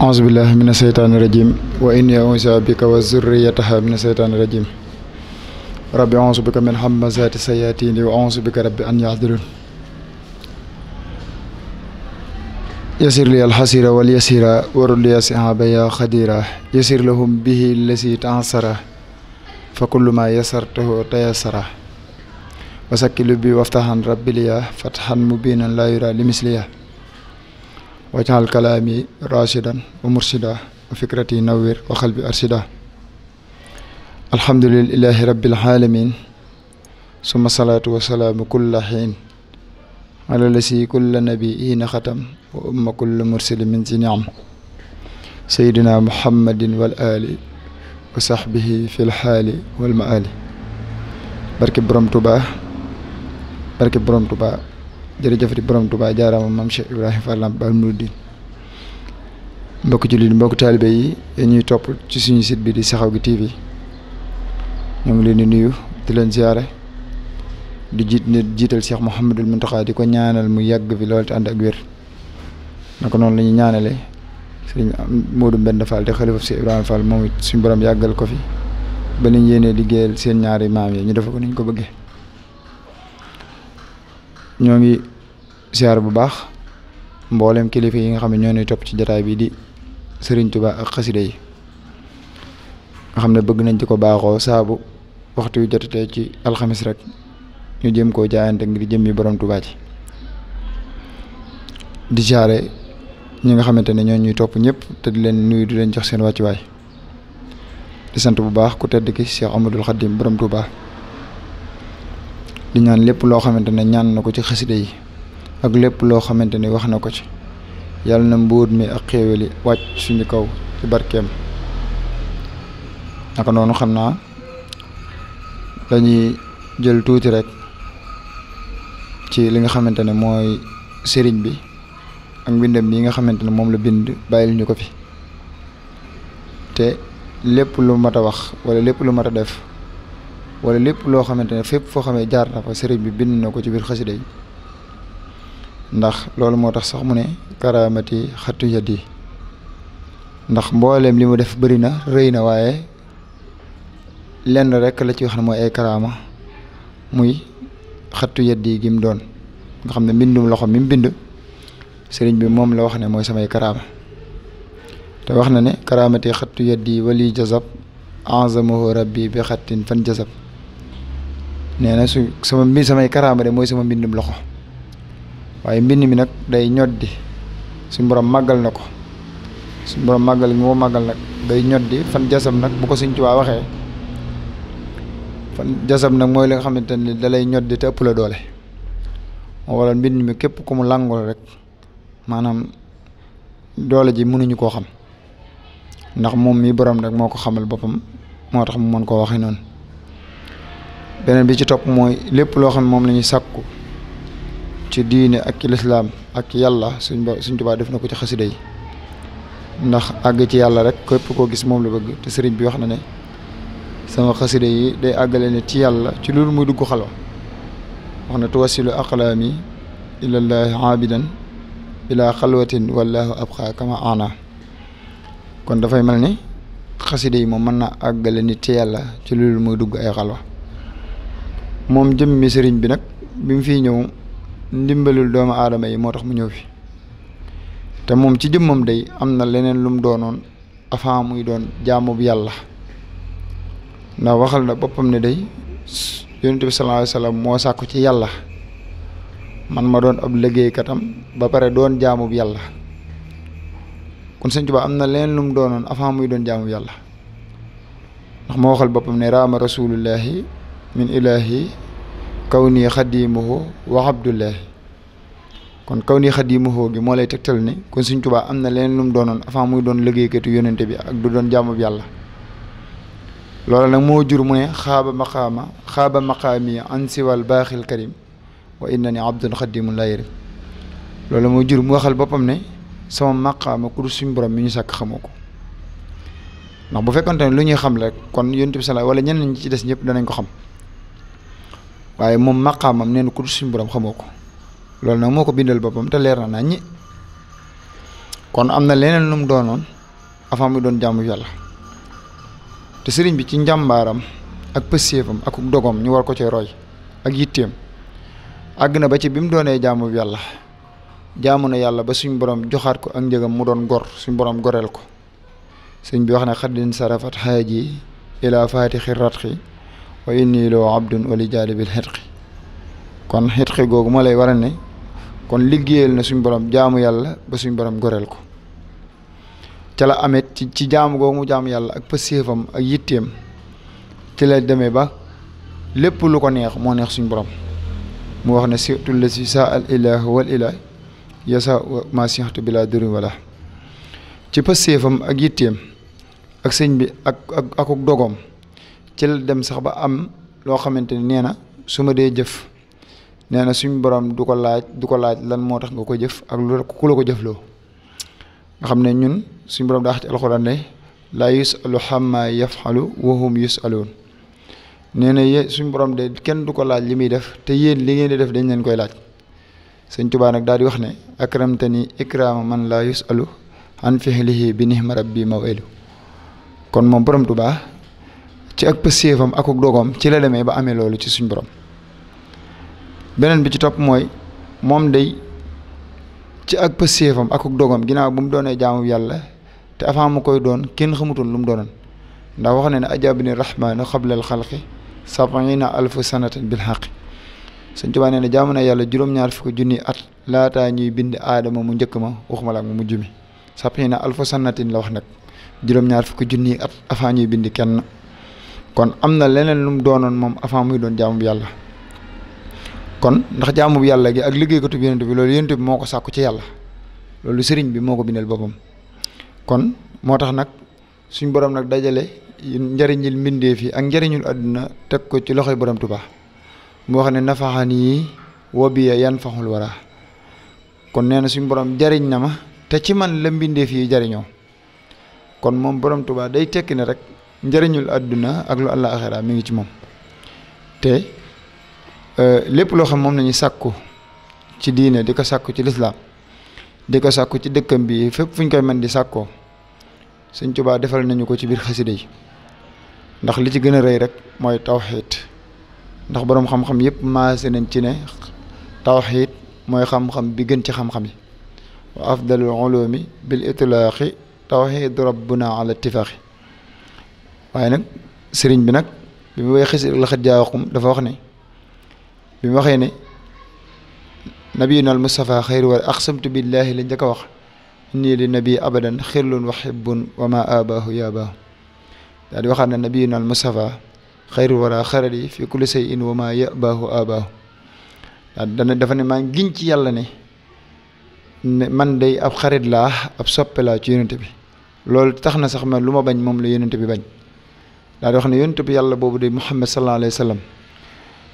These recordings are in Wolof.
أعوذ بالله من الشيطان الرجيم وإني أعوذ بك وذريتها من الشيطان الرجيم ربي أعوذ بك من همزات الشياطين وأعوذ بك ربي أن يحضرون يسر لي الحسير واليسير ورد لي صحابة يا خديرا يسر لهم به الذي تعسر فكل ما يسرته تيسر وسكل بي وافتحا ربي لي فتحا مبينا لا يرى لمثليه واجعل كلامي راشدا ومرشدا وفكرتي نوّر وقلبي أرشدا الحمد لله رب العالمين ثم الصلاة والسلام كل حين على الذي كل نبي ختم وأم كل مرسل من ذي نعم سيدنا محمد والآل وصحبه في الحال والمآل barke borom Touba barke borom Touba jërëjëfati borom Touba jaaraama maam Cheikh Ibrahima Fall Baal Mouridine mbokk jullit mbokk taalibe yi ñuy topp ci suñu site bi di Sekhawgui TV ñu ngi leen di nuyu di leen ziare di jiital Cheikh Mouhamadul Mountakha di ko ñaanal mu yàgg fi lool te ànd ak wér naka noonu la ñuy ñaanale sëriñ Modou Mbenda Fall te xalifa Cheikh Ibrahima Fall moom it suñu borom yàggal ko fi ba niñ yéenee liggéeyal seen ñaari maam yi ñu defe ko niñ ko bëggee. ñoo ngi ziar bu baax mboolem kilifa yi nga xam ne ñoo ñuy topp ci jotaay bi di Serigne Touba ak xasida yi nga xam ne bëgg nañ ci ko baaxoo saabu waxtu yu jotatee ci alxamis rek ñu jëm koo jaayante ngir jëmmi borom Touba ci di ziare ñi nga xamante ne ñoo ñuy topp ñëpp te di leen nuyu di leen jox seen wàccuwaay di sant bu baax ku tedd ki Cheikh Ahmadoul Khadim borom Touba. di ñaan lépp loo xamante ne ñaan na ko ci xasida yi ak lépp loo xamante ni wax na ko ci yàlla na mbóot mi ak xéewali wàcc suñu kaw ci barkeem naka noonu xam naa dañuy jël tuuti rek ci li nga xamante ne mooy sëriñ bi ak mbindam yi nga xamante ne moom la bind bàyyil ñu ko fi te lépp lu mat a wax wala lépp lu mat a def wala lépp loo xamante ne fépp foo xamee jaar na fa sëriñ bi bind na ko ci biir xasida yi ndax loolu moo tax sax mu ne karaamati xattu yaddi ndax mbooleem li mu def bëri na rëy na waaye lenn rek la ci wax ne mooy ay karaama muy xattu yaddi gi mu doon nga xam ne mbindum loxo mi mu bind sëriñ bi moom la wax ne mooy samay karaama te wax na ne karaamati xattu yaddi wali jazab a'zamahu rabbi bi xattin fan jazab nee na samay karaama de mooy sama mbindum loxo waaye mbind mi nag day ñoddi suñu borom màggal na ko suñu borom màggal moo màggal nag day ñoddi fan jasab nag bu ko Sëñ Tuubaa waxee fan jasab nag mooy li nga xamante ni da lay ñoddi te ëpp la doole moo wala mbind mi képp ku mu làngul rek maanaam doole ji mënuñu koo xam ndax moom mi borom rek moo ko xamal boppam moo tax mu mën koo waxee noonu beneen bi ci topp mooy lépp loo xam ne moom la ñuy sàkku ci diine ak ci lislaam ak yàlla Sëñ Tuubaa def na ko ci xasida yi ndax àgg ci yàlla rek képp koo gis moom la bëgg te sëriñ bi wax na ne sama xasida yi day àggale ne ci yàlla ci loolu muy dugg xalwa wax na tuwasilu aqlaami ilallaahi aabidan ila xalwatin wallahu abqa kama ana kon dafay mel ni xasida yi moom mën na àggale nit ci yàlla ci loolu muy dugg ay xalwa moom jëmmi sëriñ bi nag bi mu fiy ñëw ndimbalul doomu aadama yi moo tax mu ñëw fi te moom ci jëmmam day am na leneen lu mu doonoon avant muy doon jaamu bu yàlla ndax waxal na boppam ne day yonent bi sallallahu alayhi wasallam moo sàkku ci yàlla man ma doon ab liggéeykatam ba pare doon jaamu bu yàlla kon Sëñ Tuubaa am na leneen lu mu doonoon avant muy doon jaamu bu yàlla ndax moo waxal boppam ne raama rasulullahi min ilahi kaw nii xadimuhu wa abdullahi kon kaw nii xadimuhu gi moo lay tegtal ni kon Sëñ Tuubaa am na leen lu mu doonoon avant muy doon liggéeykatu yonente bi ak du doon jaamu bi yàlla loolu nag moo jur mu ne xaaba maqaami an siwal baaxil karim wa innani abdun xadimun la yarim loolu moo jur mu waxal boppam ne sama maqaama ku dul suñu borom mi ñu sàkk xamoo ko ndax bu fekkonte ne lu ñuy xam rek kon yonente bi sala wala ñenn ñi ci des ñëpp danañ ko xam waaye moom maqaamam nee na ku dul suñu borom xamoo ko loolu nag moo ko bindal boppam te leer na ñi kon am na leneen lu mu doonoon avant muy doon jaamu yàlla te sëriñ bi ci njàmbaaram ak pësséefam ak dogoom ñu war ko cee roy ak yitteem àgg na ba ci bi mu doonee jaamu yàlla jaamu na yàlla ba suñ borom joxaat ko ak njëgam mu doon gor suñ borom goreel ko sëriñ bi wax ne xaddin sarafat xaaji ila fatixi ratxi wa inni loo abdun wali jaalibil xetqi kon xetqi googu moo lay war a ne kon liggéeyal na suñ borom jaamu yàlla ba suñ borom goreel ko ca la amet ci jaamu googu mu jaamu yàlla ak pësséefam ak yitteem ci la demee ba lépp lu ko neex moo neex suñ borom mu wax ne surtout la si saa al ilahu wal ilah yasa ma sixtu bi laa duri wala ci pësséefam ak yitteem ak sëñ bi ak dogoom ci la dem sax ba am loo xamante ni nee na su ma dee jëf nee na suñ borom du ko laaj lan moo tax nga ko jëf ak lu ku la ko jëfloo nga xam ne ñun suñ borom daa wax ci alxuraan ne laa yusalu xammaa yafalu wa hum yusaluun nee na suñ borom de kenn du ko laaj li muy def te yéen li ngeen di def dañ leen koy laaj sëñ Tuubaa nag daal di wax ne akramtani ikraama man laa yusalu an fihlihi bi nihma rabbi mawelu kon moom borom Tuubaa ci ak pësséefam ak dogoom ci la demee ba amee loolu ci suñ borom beneen bi ci topp mooy moom day ci ak pësséefam ak dogoom ginnaaw bu mu doonee jaamu yàlla te avant mu koy doon kenn xamutoon lu mu doonoon ndax wax na ne ajabni rahmaanu xablal xalqi sab'ina alfu sanatan bil xaqi Sëñ Tuubaa nee na jaamu na yàlla juróom-ñaar fukki junni at laataa ñuy bind aadama mu njëkk ma waxuma la ak mu mujj mi sab'ina alfu sanatin la wax nag juróom-ñaar fukki junni at avant ñuy bind kenn kon am na leneen lu mu doonoon moom avant muy doon jaamu yàlla kon ndax jaamu yàlla gi ak liggéeykatu yonent bi loolu yonent bi moo ko sàkku ci yàlla loolu sëriñ bi moo ko bindal boppam kon moo tax nag suñ borom nag dajale njariñul mbindeef yi ak njariñul àdduna teg ko ci loxoy borom Tuubaa mu wax ne nafaxan yi wabiya yan faxul wara kon nee na suñ borom jariñ na ma te ci man la mbindeef yi jariñoo kon moom borom Tuubaa day tekki ne rek njariñul àdduna ak lu àllaaxira mi ngi ci moom te lépp loo xam moom nañu sàkku ci diine di ko sàkku ci lislaam di ko sàkku ci dëkkam bi fépp fu ñu koy mën di sàkkoo Sëñ Tuubaa defal nañu ko ci biir xasida yi ndax li ci gën a rëy rek mooy tawxiid ndax boroom xam-xam yëpp maase nañ ci ne tawxiid mooy xam-xam bi gën ci xam-xam yi wa afdalul ulumi bil itlaaqi tawxiid rabbuna ala ittifaaqi waaye nag sëriñ bi nag bi mu way xasida la xat jaaxum dafa wax ne bi mu waxee ne nabiyuna al mustafa xayru wa aqsamtu billahi la njëkk a wax inni li nabi abadan xirlun wa xibbun wa ma abaahu yaabaahu daal di waxaat ne nabiyuna al mustafa xayru wara xarali fi kulli shay'in wa ma yabaahu abaahu dafa ne maa ngi giñ ci yàlla ne man day ab xarit laa ab soppe laa ci yonent bi loolu tax na sax man lu ma bañ moom la yonent bi bañ daal di wax ne yonent bi yàlla boobu de Muhammad sallallahu alayhi wa sallam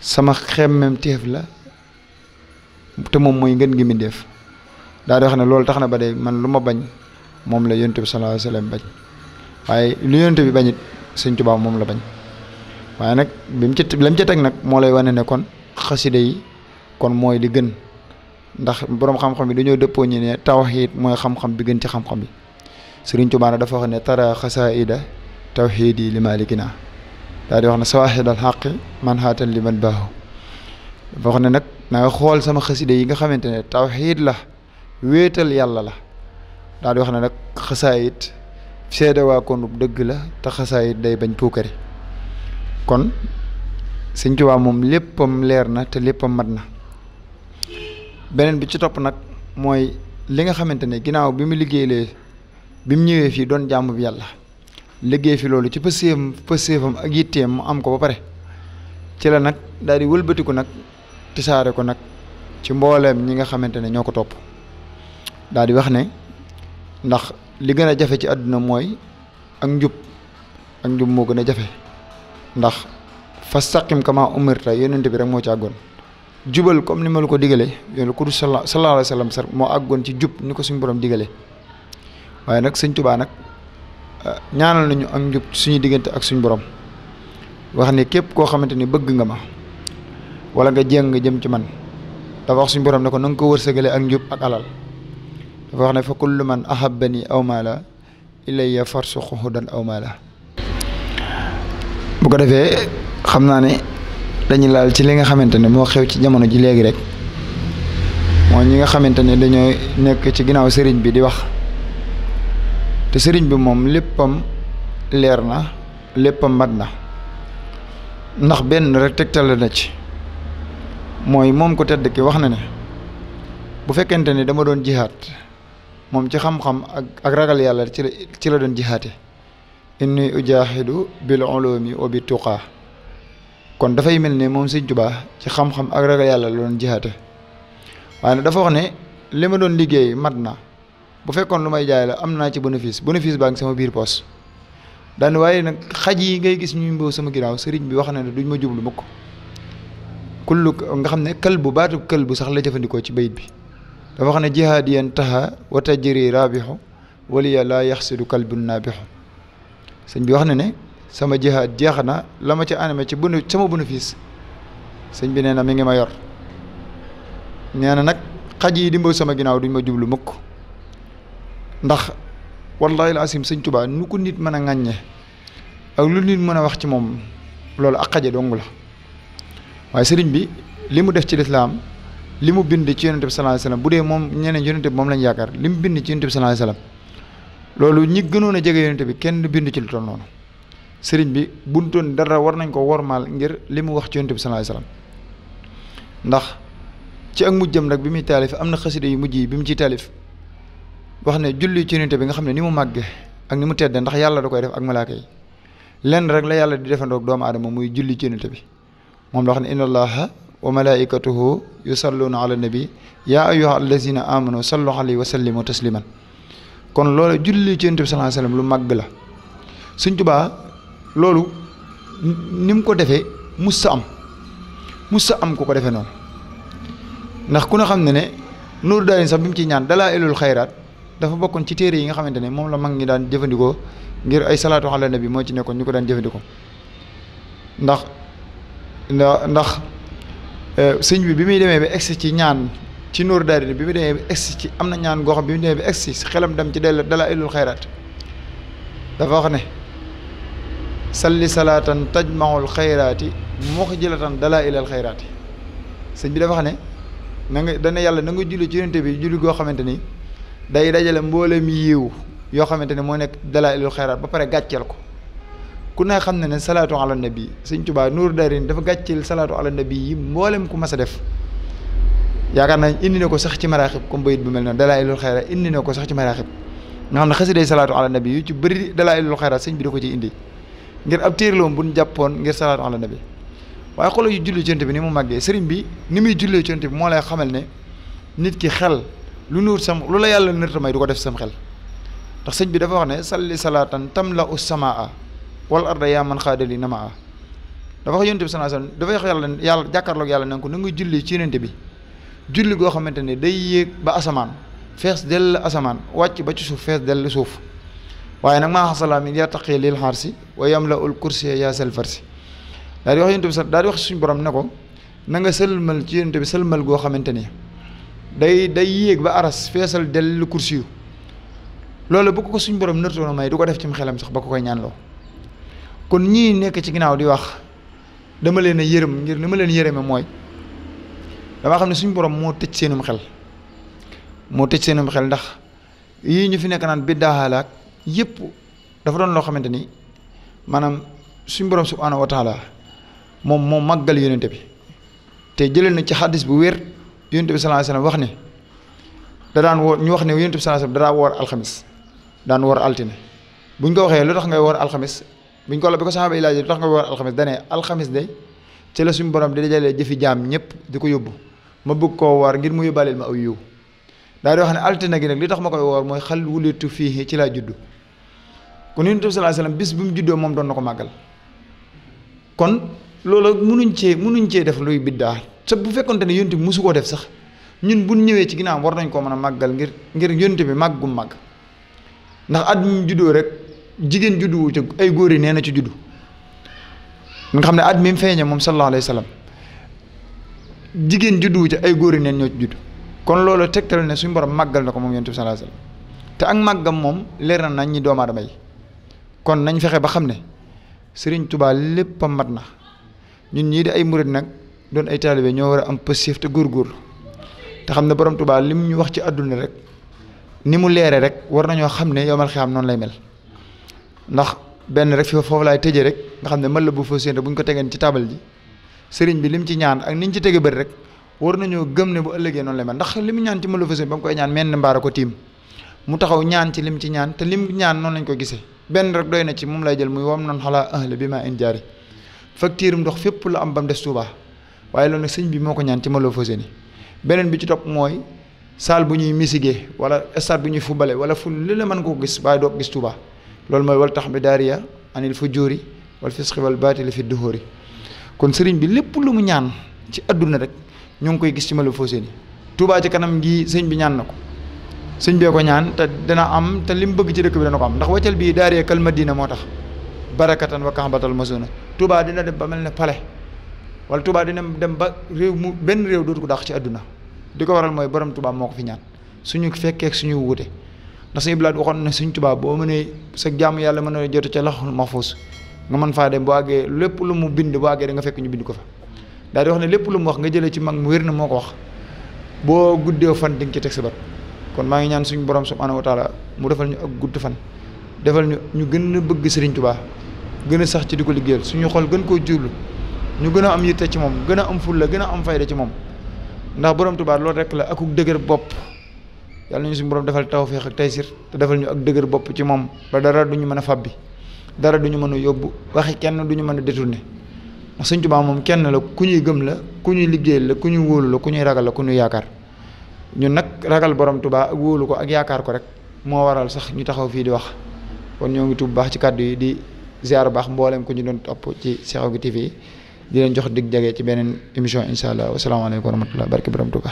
sama xemmem teef la te moom mooy ngën gi mbindéef daal di wax ne loolu tax na ba de man lu ma bañ moom la yonent bi sallallahu alayhi wa sallam bañ waaye lu yonent bi bañit Sëñ Tuubaa moom la bañ waaye nag bi mu ci lam ca teg nag moo lay wane ne kon xasida yi kon mooy li gën ndax boroom xam-xam yi dañoo dëppoo ñu ne tawxiid mooy xam-xam bi gën ci xam-xam bi Sëriñ Tuubaa nag dafa wax ne tara xasaida tawxiid yi li maalikina daal di wax ne sawaaxidal xaqi man xaatal li man baaxu dafa wax ne nag na nga xool sama xasida yi nga xamante ne tawxiid la wéetal yàlla la daal di wax ne nag xasaayit seede waa kon dëgg la te xasaayit day bañ puukare kon Sëñ Tuubaa moom léppam leer na te léppam mat na beneen bi ci topp nag mooy li nga xamante ne ginnaaw bi mu liggéeylee bi mu ñëwee fii doon jaamu bi yàlla liggéey fi loolu ci pëseefam ak yitteem mu am ko ba pare ci la nag daal di wëlbatiku nag tisaare ko nag ci mbooleem ñi nga xamante ne ñoo ko topp daal di wax ne ndax li gën a jafe ci àdduna mooy ak njub moo gën a jafe ndax fastaqim kama umirta yonent bi rek moo ci àggoon jubal comme ni ma la ko digalee yoonu ku sallallahu alayhi wa sallam sar moo àggoon ci jub ni ko suñu borom digalee waaye nag Sëñ Tuubaa nag ñaanal nañu ak njub suñu diggante ak suñu borom wax ne képp koo xamante ni bëgg nga ma wala nga jéng nga jëm ci man dafa wax suñu borom ne ko na nga ko wërsëgale ak njub ak alal dafa wax ne fa kullu man ahabbani aw maala ilayya farsuqu hudan aw maala. bu ko defee xam naa ne dañuy laal ci li nga xamante ne moo xew ci jamono ji léegi rek mooy ñi nga xamante ne dañoo nekk ci ginnaaw sëriñ bi di wax te sëriñ bi moom léppam leer na léppam mat na ndax benn rek tegtal na ci mooy moom ko tedd ki wax na ne bu fekkente ne dama doon jihaat moom ci xam-xam ak ragal yàlla ci la doon jihaate inni ujaahidu bil ulumi wa bi tuqaa kon dafay mel ne moom Sëñ Tuubaa ci xam-xam ak ragal yàlla la doon jihaate waaye nag dafa wax ne li ma doon liggéey mat na bu fekkoon lu may jaay la am naa ci bénéfice baa ngi sama biir poos daan waaye nag xaj yi ngay gis ñuy mbow sama ginnaaw sëriñ bi wax na ne duñ ma jublu mukk kullu nga xam ne kël bu baatu kël bu sax la jëfandikoo ci bayit bi dafa wax ne jihaadiyan taha wa tajri rabixu waliya laa yaxsidu kalbun naabixu sëñ bi wax na ne sama jihaad jeex na la ma ci animé ci sama bénéfice sëñ bi nee na mi ngi ma yor nee na nag xaj yi di mbow sama ginnaaw duñ ma jublu mukk ndax wallahi al asim Sëñ Tuubaa nu ko nit mën a ŋàññe ak lu nit mën a wax ci moom loolu ak xaje dong la waaye sëriñ bi li mu def ci lislaam li mu bind ci yonente bi sallallahu alayhi wasallam bu dee moom ñeneen yonente bi moom lañ yaakaar li mu bind ci yonente bi sallallahu alayhi wasallam loolu ñi gënoon a jege yonente bi kenn bind ci lu toll noonu sëriñ bi buntoon dara war nañ ko wormaal ngir li mu wax ci yonente bi sallallahu alayhi wasallam ndax ci ak mujjam nag bi muy taalif am na xasida yu mujj yi bi mu ciy taalif wax ne julli ci yonente bi nga xam ne ni mu màgge ak ni mu tedde ndax yàlla da koy def ak malaaka yi lenn rek la yàlla di defandoog doomu aadama muy julli ci yonente bi moom la wax ne inna allaha wa malaikatuhu yusalluna ala nabi ya ayyuha allazina amanu sallu alayhi wa sallimu tasliman kon loolu julli ci yonente bi sallallahu alayhi wasallam lu màgg la Sëñ Tuubaa loolu ni mu ko defee musta am ku ko defee noonu ndax ku ne xam ne ne Nuuru Daarayni sax bi mu ci ñaan dalaa'ilul xayraat dafa bokkoon ci téere yi nga xamante ne moom la mag ñi daan jëfandikoo ngir ay salaatu ala nabi moo ci nekkoon ñu ko daan jëfandikoo ndax sëñ bi muy demee ba egsi ci ñaan ci Nuuru Daarayni bi mu demee ba egsi ci am na ñaan goo xam bi mu demee ba egsi si xelam dem ci dalaa'ilul xayraat dafa wax ne salli salaatan tajmaul xayraati muxjilatan dalaa'ilal xayraati sëñ bi dafa wax ne na nga dana yàlla na nga julli ci yonente bi julli goo xamante ni day dajale mboolem yiw yoo xamante ne moo nekk dalaa'ilul xayraat ba pare gàcceel ko ku ne xam ne salaatu ala nabi Sëñ Tuubaa Nuuru Daarayni dafa gàcceel salaatu ala nabi yi mboolem ku mas a def yaakaar naa indi na ko sax ci maraaxib comme bayit bu mel noonu dalaa'ilul xayraat indi na ko sax ci maraaxib nga xam ne xasiday salaatu ala nabi yu ci bëri dalaa'ilul xayraat sëñ bi da ko ci indi ngir ab téere la woon bu ñu jàppoon ngir salaatu ala nabi waaye xoolal yu julli ci yonent bi ni mu màggee sëriñ bi ni muy jullee ci yonent bi moo lay xamal ne nit ki xel lu nuur sam lu la yàlla nërta may du ko def sam xel ndax sëñ bi dafa wax ne salli salaatan tamla'u samaa wal arda yaa man xaadali namaa dafa wax yonent bi sallallahu alayhi wasallam dafa wax yàlla jàkkaarloog yàlla na ko na nga julli ci yonent bi julli goo xamante ne day yéeg ba asamaan fees dell asamaan wàcc ba ci suuf fees dell suuf waaye nag maa xasalaam yi yartaqi lil xarsi wa yamla'ul kursi yaa sel farsi daal di wax yonent bi daal di wax suñu borom ne ko na nga sëlmal ci yonent bi sëlmal goo xamante ni day yéeg ba aras feesal dell kursi yu loolu bu ko suñu borom nërtoona may du ko def ci xelam sax ba ko koy ñaanloo kon ñii nekk ci ginnaaw di wax dama leen a yërëm ngir ni ma leen yërëme mooy dama xam ne suñu borom moo tëj seenum xel ndax yii ñu fi nekk naan biddaalaak yëpp dafa doon loo xamante ni maanaam suñu borom subhaanahu wa taala moom moo màggal yonente bi te jëlee na ci xaddis bu wér yonente bi sallallahu alayhi wasallam wax ne da daan woor ñu wax ne yonente bi sallallahu alayhi wasallam da daa woor alxamis daan woor altine buñ ko waxee lu tax ngay woor alxamis buñ ko la bi ko saxaaba yi laajee lu tax ngay woor alxamis danee alxamis de ci la suñu borom di dajalee jëfi jaam ñëpp di ko yóbbu ma bëgg koo woor ngir mu yóbbaaleel ma aw yiw daal di wax ne altine gi nag li tax ma koy woor mooy xal wulitu fii ci laa juddu kon yonente bi sallallahu alayhi wasallam bis bu mu juddoo moom doon na ko màggal kon loolu munuñ cee def luy biddaa sa bu fekkonte ne yonent bi mosu koo def sax ñun bu ñëwee ci ginnaaw war nañ koo mën a màggal ngir yonent bi màggum màgg ndax at mi juddoo rek jigéen judduwu ci ay góor yi nee na ci juddu nga xam ne at mi mu feeñee moom sallallahu alayhi wa sallam jigéen judduwu ci ay góor yi neen ñoo ci juddu kon loolu tegtal ne suñu borom màggal na ko moom yonent bi sallallahu alayhi wasallam te ak màggam moom leer na nañ ñi doomu aadama yi kon nañ fexe ba xam ne Sëriñ Tuubaa lépp a mat na ñun ñii di ay murid nag doon ay taalibe ñoo war a am positif te góorgóorlu te xam ne borom Tuubaa lim ñu wax ci àdduna rek ni mu leere rek war nañoo xam ne yowmal xiyaam noonu lay mel ndax benn rek foofu laay tëjee rek nga xam ne mën la bu fa séen bu ñu ko tegeen ci tabal ji sëriñ bi lim ci ñaan ak niñ ci tege bët rek war nañoo gëm ne bu ëllëgee noonu lay mel ndax li mu ñaan ci mën la fa séen ba mu koy ñaan menn mbaara ko tiim mu taxaw ñaan ci lim ci ñaan te lim ñaan noonu lañ ko gisee benn rek doy na ci moom lay jël muy wam noonu xalaa ahle bi maa in jaari facture ndox fépp la am ba mu des Touba waaye loolu nag sëñ bi moo ko ñaan ci mën la fa séen beneen bi ci topp mooy salle bu ñuy misigee wala stade bu ñuy fubale wala fu li la mën koo gis waaye doo ko gis Touba loolu mooy wal tax bi daariya anil fujuri wal fisqi wal baatili fi duhuri kon sëriñ bi lépp lu mu ñaan ci adduna rek ñoo ngi koy gis ci Matlaboul Fawzayni Touba ci kanam gi sëñ bi ñaan na ko sëñ bee ko ñaan te dana am te li mu bëgg ci dëkk bi dana ko am ndax waccal bii daariya kal madina moo tax barakatan wa kahbatal masuna Touba dina dem ba mel ne palais wala Touba dina dem ba réew mu benn réew dootu ko dàq ci adduna di ko waral mooy borom Touba moo ko fi ñaan suñu fekkee suñu wuute ndax suñu bilaat waxoon na suñ Touba boo mënee sa jaamu yàlla mën a jote ca Lawhul Mahfuus nga mën faa dem boo àggee lépp lu mu bind boo àggee da nga fekk ñu bind ko fa daal di wax ne lépp lu mu wax nga jëlee ci mag mu wér na moo ko wax boo guddee fan di nga ci teg sa bët kon maa ngi ñaan suñu borom subhanahu wa taala mu defal ñu ak gudd fan defal ñu gën a bëgg Serigne Touba gën a sax ci di ko liggéeyal suñu xol gën koo jurlu ñu gën a am yitte ci moom gën a am fulla gën a am fayda ci moom ndax borom Touba loolu rek la akuk dëgër bopp yàlla nañu suñu borom defal tawfeex ak taysir te defal ñu ak dëgër bopp ci moom ba dara du ñu mën a fabbi dara du ñu mën a yóbbu waxi kenn du ñu mën a détourné ndax Sëñ Touba moom kenn la ku ñuy gëm la ku ñuy liggéeyal la ku ñuy wóolu la ku ñuy ragal la ku ñuy yaakaar ñun nag ragal borom Touba ak wóolu ko ak yaakaar ko rek moo waral sax ñu taxaw fii di wax kon ñoo ngi tuub baax ci kàddu yi di ziar baax mboolem ku ñu doon topp ci Sekhawgui TV di leen jox dig jage ci beneen émission incha allah wasalaamaaleykum wa rahmatullah barke borom Touba